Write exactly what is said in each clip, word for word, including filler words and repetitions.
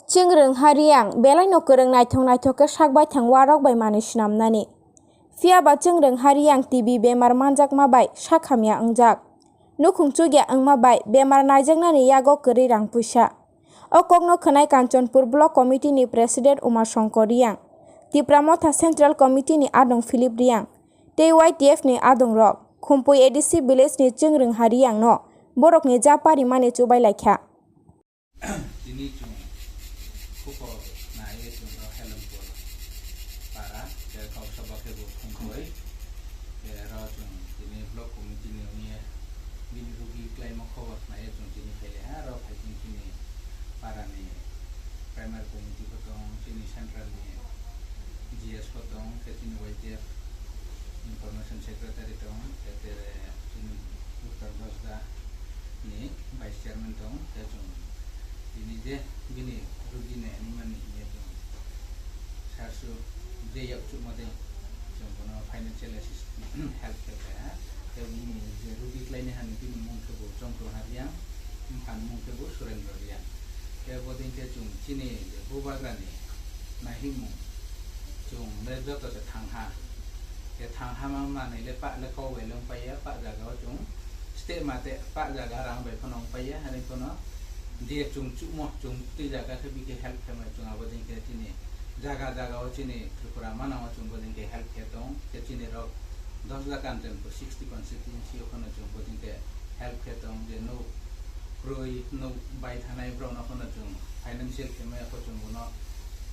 Chwng rwngha Riyang, belaino kwrwng naithok naithok khe sak baithang warok bai manwi swnamnani. Phiya ba chwng rwngha Riyang T B bemar manjakma bai sak hamya wngjak. Nukhung chukya wngma bai bemar naijaknani yago kwrwi rang puisa. O kokno khwnai Kanchanpur Block Committee ni President Uma Shankar Riyang, Tipra Motha Central Committee ni adong Philip Riyang tei Y T F ni adong rok Khumpui A D C village ni chwng rwngha Riyang no borok ni ja parimani chubai laikha. Tini chwng khupo naiwi chwng rw Helempur para, tei kok sabo khe bo Khumpui, tei aro chwng tini block committee ni wngwi bini rugi klaima khobor naiwi chwng tini phailaiha. Aro phai chwng chini para ni primary committee bo tong, chini central ni G S bo tong, tei chini Y T F information secretary tong, tei tere chini Uttar Dosda ni vice chairman tong, tei chwng tini je bini rugi nai ani mani hinya chwng sarsu je yak chukma de chwng bono financial assist-, help khe kha, tei bini je rugi klaini hani bini mung khe bo Chongkro Riyang, buphan mung khe bo Surendra Riyang. Tei bodin khe chwng chini je bubagrani naihimung chwng le joto se thangha. Tei thangha ma manwi le pa le kok bai le wng paiya, pa jaga o chwng step ma tei pa jaga rang bai phano wng paiya, hani phano je chwng chukmo chwng twi jaga khe bikhe help khe mai chwng abo din khe chini jaga jaga o chini Tripura manang o chwng bodin khe help khe tong, tei chini rok dos jaga Kanchanpur sixty constituency o phano chwng bodin khe help khe tong, je nuk kwrwi nuk bai thanai borok no phano chwng financial khe maya kho chwng bono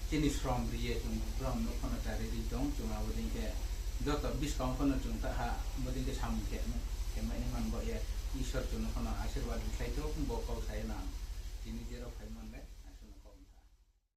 chini srom riye chwng borom nuk phano chari ri tong, chwng abo din khe joto buskang phano chwng ta ha bodin khe samung khe khe mai man bo ye Ishwar chwng no phano asirwad ri khlai thok bo kok sai nang tini jerok phai mano.